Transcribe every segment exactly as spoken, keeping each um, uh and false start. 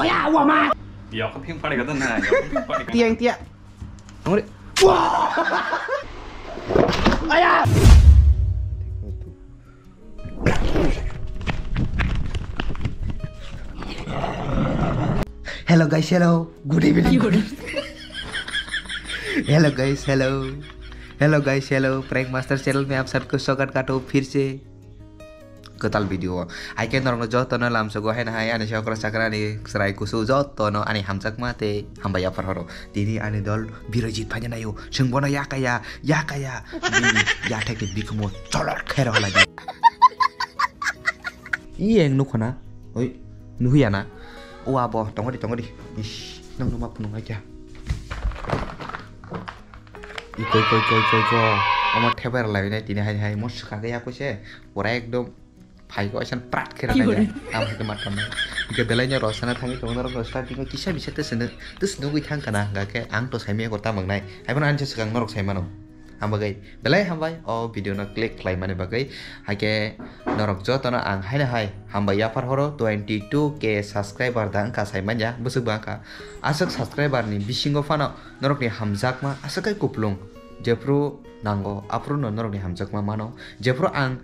Oya, wama. Yok phing pari kata na, yok phing pari kata. Tiang tia. Ngori. Wah! Aya! Hello guys, hello. Good evening. Hello guys, hello. Hello guys, hello. Prank Master channel mein aap sabko swagat karta hu phir se. Kwtal video o. Hai khe norokno jotono lamsogo haino hai ani sokra sakra ani chwrai kusu jotono ani hamjakma tei hambai yaphar horo. Tini ani dol Birojit phaina naio. Chwng bono yakaya, yakaya. Bini yathai khe bikhumo cholok khe rw lai. Iyeng nukhona. Oi, nuhiya na. O abo, tongodi, tongodi. Ish, nang numa phunung hai kya. Ikoi, koi, koi, koi, koi. Omo thebar lai nai tini hai, hai. Mo swkang khe yakoi se. Pura ekdom. Phai ko asan prat khe rana ya. Am hake mat pannai. Ge belai nya rosana thangwi tongo norok starting o kisa bisa te sene. Tus nugwi thang kana hwnkha khe ang to saimaya ko tamang nai. Hai bono anse swkang norok saimano. Ang bagwi belai hambai o video no click khlai mani bagwi. Hai khe norok jotono ang haino hai hambai yaphar horo twenty two K subscriber da wngkha sai manya bwswk ba wngkha. Aswk subscriber ni bisingo phano norok ni hamjakma aswk kai kuplung. Jephru nango aphuru no norok ni hamjakma mano. Jephru ang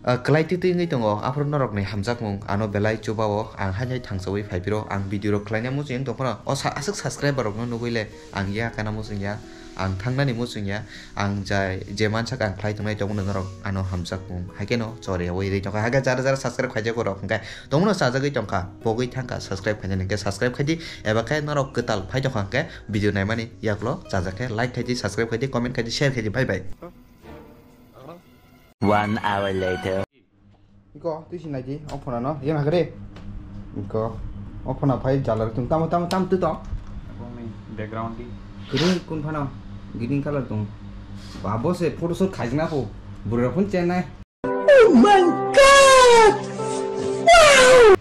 Ah, kwlai twi twi wngwi tongo, aphuru norokni hamjakmung ano belai chubao ang hai hai thangsawi phai phiro, ang video rok khlaina muchung wng tongphano, o sa-, aswk subscriber rokno nugwi le ang ya kana muchung ya, ang thangnani muchung ya, ang jai je mansak ang khlai tongnai tongmano norok ano hamjakmung hai kheno choriyawi rwi tongkha, hakhe jara jara subscribe khaijak rok hwnkhe tongmano chajagwi tongkha, pogwi thangkha subscribe khainani hwnkhe subscribe khaidi, eba khe norok kwtal phai tongkha hwnkhe video naimani yaklo chajak khe like khaidi, subscribe khaidi, comment khaidi, share khaidi, bye bye. One hour later. Iko, twi si nai di, o phone no, yang hakre. Iko, o phone phai jala tung, tamo, tamo, tam tu to. Aboni background di. Green kun phano, green color tung. Ba, bo se photo shoot khaijna pho, bura phone chen nai. Oh my God! Wow!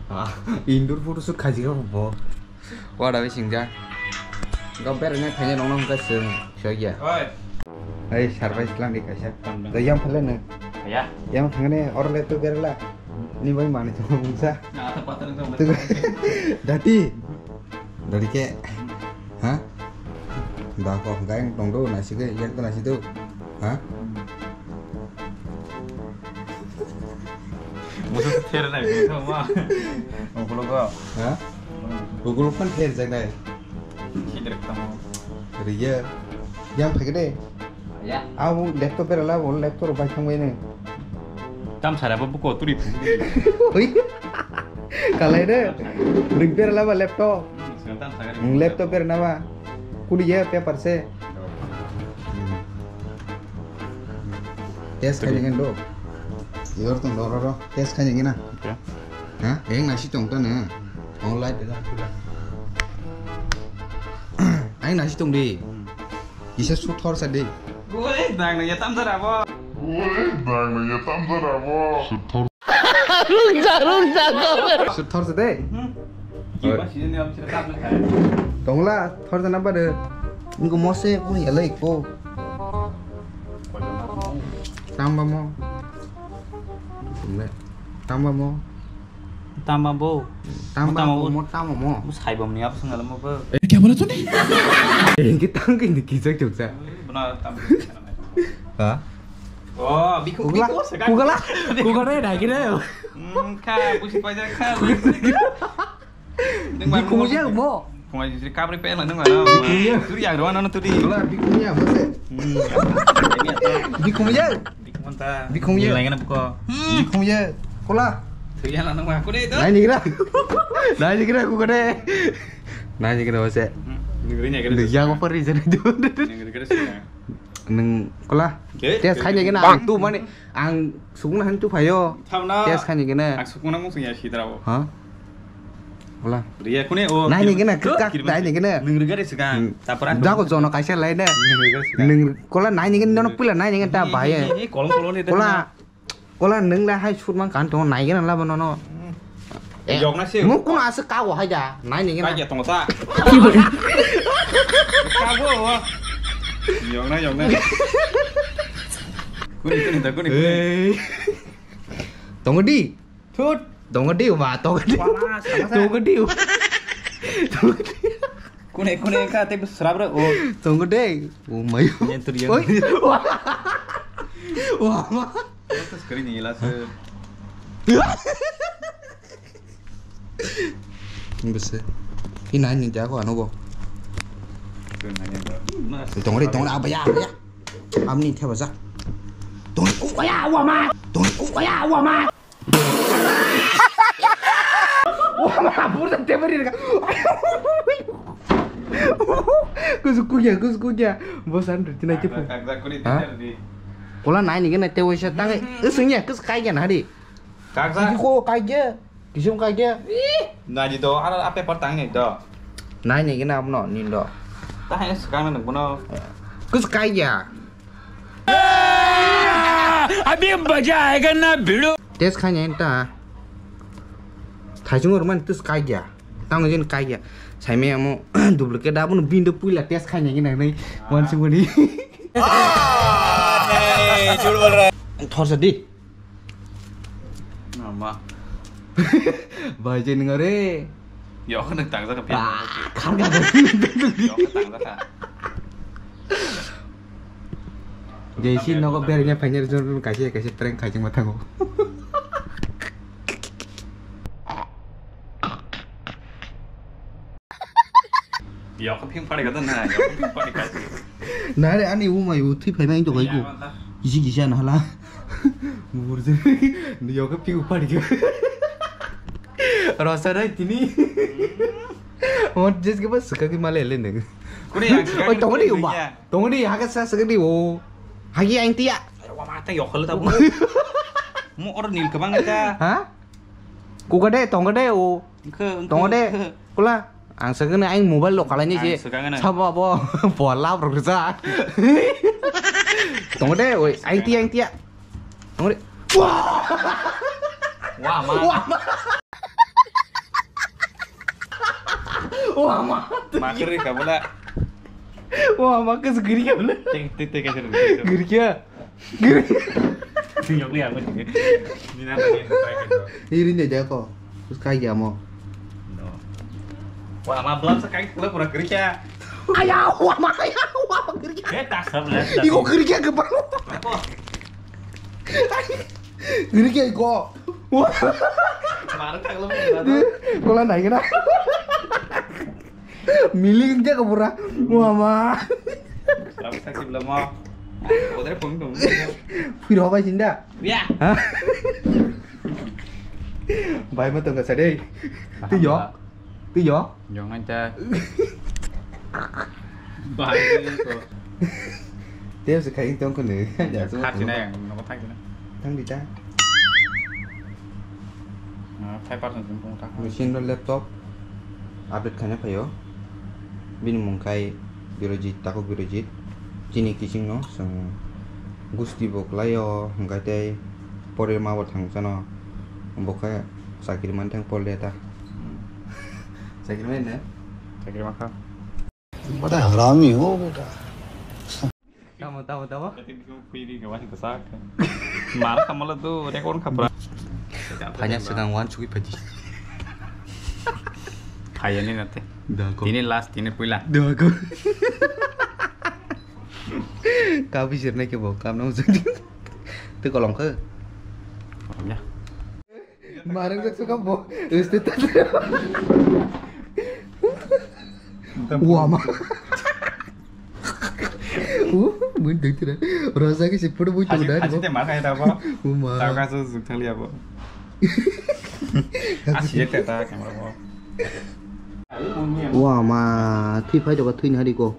Ah, indoor photo shoot khaijna pho bo. Wada bai singjak. Go beraina phaina nongno hwnka chwng, soi ya. Oi. Ai, surprise lang di kaisa. Tang, tang. Ga yang phalai nang. Ya. Yang thangane or le tu berla. Ni bai mani tu mungsa. Na, ta patang tu. Tu dati. Dati ke. Ha? Da ko hwnka yang tong do, nasi ke, yang tu nasi tu. Ha? Musa ther nai, musa ma. Ongkolo go. Ha? Google phone ther jak nai. Sidrek tamo. Riya. Yang phai de. Ya. Abo laptop berala, bo laptop bai thang bai ne. Tam sara bo buko turi. Oi. Kalai de. Ring berala ba laptop. Hmm, laptop berna ba. Kuliya paper se. Test khainai do. Yor tong do ro ro. Test khainai na. Okay. Ha? Eng nasi tong ta ne. Online de. Eng nasi tong di. Kisa su thor sa di. Oi, dang na ya tam jara bo. Oi, dang na ya tam jara bo. Rungja, rungja, go. Su thor sa de. Hmm. Ki ba si ne am sira tam na khai. Tongla. Thor jana ba de. Niko mose ko ya lai ko. Tamba mo. Tamba mo. Tamba bo. Tamba mo, tamba mo. Mo sai bom ni ap sung alam bo. Eh, kya bola tune? Eh, ki tang ki ni ki jak jak sa. Bana tam. Ha? Oh, biku, biku, sekarang. Kugala. Kugala, dah kira. Hmm, kha, busi paja kha. Bikhumjak bo. Phungai jisri kabri pe lang nang ano. Bikhumjak. Turi yang ruan ano turi. Wala bikhumjak bo se. Hmm. Bikhumjak. Bikhumta. Bikhumjak. Lain apa ko? Bikhumjak. Kola. Turi yang lang nang aku deh itu. Nai nigra. Nai nigra aku kade. Nai nigra bo se. Hmm. Nigri nya kade. Yang apa reason itu? Nigri kade sih. Nung kola. Test khainai gana. Tu mani. Ang sukung na han tu phaio. Thamna. Test khainai gana. Ang sukung na mung sung ya sidra bo. Ha? Kola. Riya kune o. Nai ni gana kak nai ni gana. Nung riga de sukang. Tapra. Jago jono kaisa lai na. Nung kola nai ni gana nono pila nai ni gana ta bahai. Kolong kolong ni. Kola. Kola nung la hai sut man kan tong nai gana la bono no. Yok na se. Muk kuno asuk kago hai da. Nai ni gana. Kago tong sa. Kago. Yok na yok na. Kuni kuni ta kuni. Tongo di. Thut. Tongo de, wa, tongo de. Wala, sama sa. Tongo de. Kune, kune ka te srabra o. Tongo de. O mayo. Nyen turiang. Oi. Wa, ma. Screen ni la se. Bese. Hina ni jago ano bo. Tongo de, tongo de, abaya, abaya. Amni theba ja. Tongo de, o ya, wa ma. Tongo de, o ya, wa ma. Wama, burda tebari rega. Kusu kuya, kusu kuya. Bosan riti na kipu. Kagza kuri. Ha? Teacher di. Kola nai ni gana tewa sa tangai. Usungya, kus kai gana hari. Kagza. Ko kai ge. Kisum kai ge. Nai di do, ara ape par tangai do. Nai ni gana abno, nindo. Tahai sekarang nang bono. Kus kai ya. अभी मजा आएगा ना भिड़ो। Test khaina ta. Thaisung rwmani test kai ya. Tamo jin kai ya. Saime amo duplicate abono bindo puila test khaina gina nai. Wan sungoni. Thorsa di. Nama. Bai je ningare. Yo, khe nwng tangjak kha. Ah, kharga. Yo, khe tangjak kha. J C nogo berengya phainai jor kaisa kaisa prank khaijak ma thango. Yo, khe phim pari kha na, yo, khe phim pari kha. Na re, ani umai u thwi phaimai to gaiku. Kisi kisi an hala. Burje. Yo, khe phim pari kha. Rasa dai tini. Mon jes ke bas suka ki male le ne. Kuri yang suka. Oi, tongdi umba. Tongdi haga sa suka di o. Hagi aing tia. Wa mata yo khala ta. Mo or nil kebang ta. Ha? Kuka de, tonga de o. Tonga de. Kula. Ang suka ne aing mobile lo kalai ni je. Sabo abo. Bola rok ja. Tonga de, oi. Aing tia, aing tia. Tonga de. Wah. Wa ma. Wa ma. Wa ma. Makri ka bola. Wa ma kes giri ka bola. Tik tik tik. Giri kya? Giri. Yok ya, betul. Ni nama ni try kan. Ini ni jago. Terus kai ya mo. No. Wa ma belum sekali kalau pura giri kya? Aya, wa ma, aya, wa ma giri kya? Eh, tak sabar. Iko giri kya ke baru? Apa? Giri kya iko? Marah tak lo. Kola naik na. Miling jaga pura. Wama. Sabu sakti belamo. Kodre pung dong. Piro bai sinda. Ya. Ha? Bai ma tong ka sade. Tu yo. Tu yo. Yo ngan ta. Bai ko. Dia se kai tong ko ne. Ya, so. Thak sina yang no thak sina. Tang di ta. Ah, five percent sing pung ta. Machine no laptop. Update khaina phaio. Bini mung khai Birojit, Takhuk Birojit. Chini kiching no chwng gusti bo kwlai o, hwnkhe tei porir ma bo thang chano. Bo khe chakri man thang pol de ta. Chakri man ne? Chakri ma kha. बड़ा हरामी हो बेटा। Tamo, tamo, tamo. Piri ka wani ka sak. Mar ka mala do, record ka pra. Phanya segang wan sugui phaji. Phaya ni nate. Da ko. Tini last, tini puila. Da ko. Ka bisir nai ke bo, kam nang sung. Tu kolong ke. Kolong ya. Marang jak suka bo. Este ta. Wama. Uh, mun dengtira. Rasa ke sipur bu tu dan. Haji te ma khai ta bo. Uma. Ta ka su zuk thang liya bo. Asi je ta ta kamera bo. Wama, thui phai joka thui nari ko.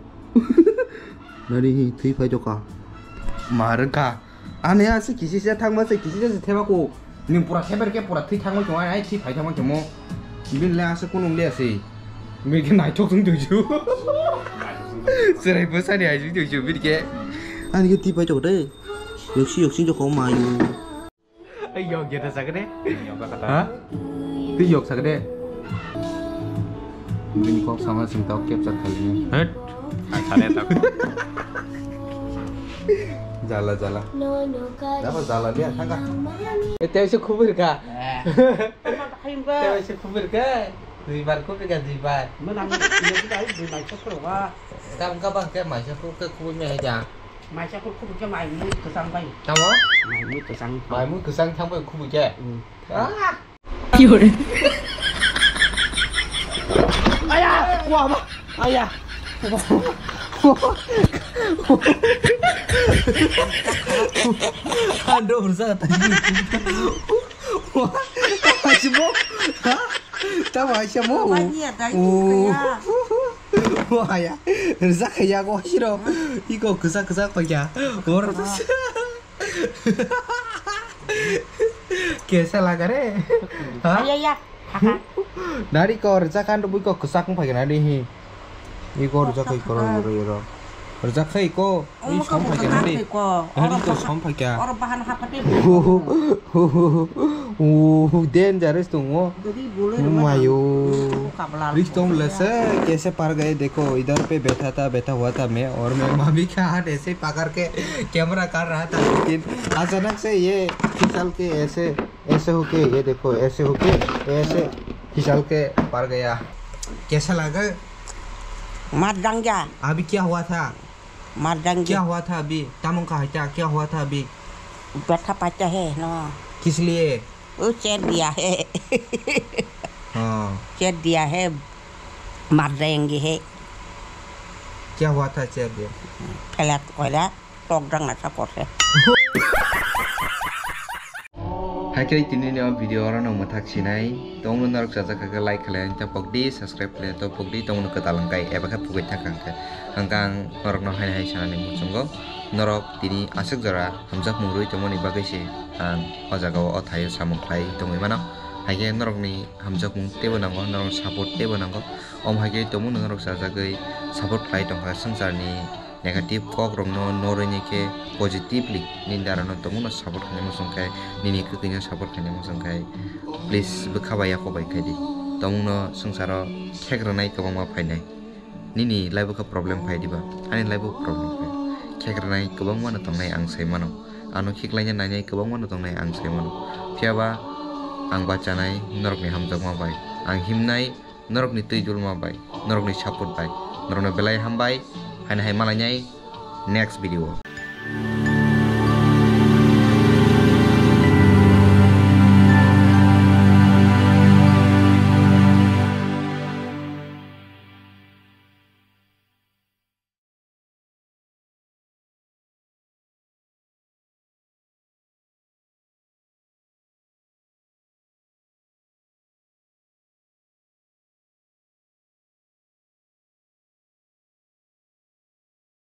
Nari thui phai joka. Marang ka. Ani a se kisi se thangma se kisi se thema ko. Ni pura seber ke pura thwi thangma ko ai thwi phai thangma ke mo. Bin le ase kunung le ase. Bin ke naithok sung tuju. Serai bo sani ai ju tuju bin ke. Ani ke thwi phai chok de. Yoksi yoksi jok ma yu. Ai yok ge ta sagre. Ha? Twi yok sagre. Bini kok sama sing tau capture kali ni. Het. Asale tak. Jala, jala. Dama jala dia, thangka. Eh, tei se khubir ka. Eh. Tei se khubir ka. Duibar khubir ka, duibar. Menang, ini kita ini maisa khurwa. Tam ka bang ke maisa khur ke khubir me ja. Maisa khur khubir ke mai mu kesang bai. Tamo? Mai mu kesang. Mai mu kesang thang bai khubir ke. Hmm. Ah. Ayah, wah, wah, ayah. Ando berusaha tadi. Wah, tak macam mo. Hah? Tak macam mo. Banyak tadi, oh. Wah, ya. Rezak ya, kau sih, iko kesak-kesak pakai. Orang tu. Kesa laga re. Ha? Iya, iya. Haha. Nari ko rwjak khan rwbwi ko kwchak wng phaikha nari hi. Iko rwjak khai ko rwjak khai ko. Ui som phaikha nari. Nari ko som phaikha. Oro bahan hapate. Oh, dangerous tongo. Mayo. Risto lese kese par gaye dekho, idhar pe betha tha, betha hua tha main, aur main mami ke haath aise pakar ke camera kar raha tha, lekin achanak se ye phichal ke aise, aise ho ke, ye dekho, aise ho ke, aise phichal ke par gaya. Kaisa laga? Mar dang gaya. Abhi kya hua tha? Mar dang gaya. Kya hua tha abhi? Tamung ka hai kya? Kya hua tha abhi? Betha pata hai na. Kis liye? वो चेर दिया है। हाँ। चेर दिया है, मर जाएंगे है। क्या हुआ था चेर दिया? Phelat koila, tok dang na sakor se. Hai khe tini ni o video oro no mwthak sinai. Tongno norok chajak kha khe like khlai ta pok di, subscribe khlai ta pok di, tongno kwtal wngkai eba khe pugui thak ang khe. Hwnkhe ang norokno haino hai sanani muchungo, norok tini aswk jora hamjakmung rwui tongmani bagwi se ang o jagao o thaio samung khlai tongwi mano. Haikhe norokni hamjakmung teibo nango, norokni support teibo nango. Om haikhe tongmano norok chajagwi support khlai tongkha swngcharni negative kokrokno norwini khe positively nini darano tongmano support khainai muchung khe, nini kwkwi no support khainai muchung khe, please bwkha bai yakho bai khaidi. Tongmano swngcharo khekrwnai kwbangma phainai. Nini life o khe problem phai diba? Ani life o problem phai. Khekrwnai kwbangma no tongnai ang sai mano. Ano khiklaina nainai kwbangma no tongnai ang sai mano. Phiyaba ang bachanai norokni hamjakma bai. Ang himnai norokni twijulma bai, norokni support bai. Norokno belai hambai. Haino hai malainai next video o.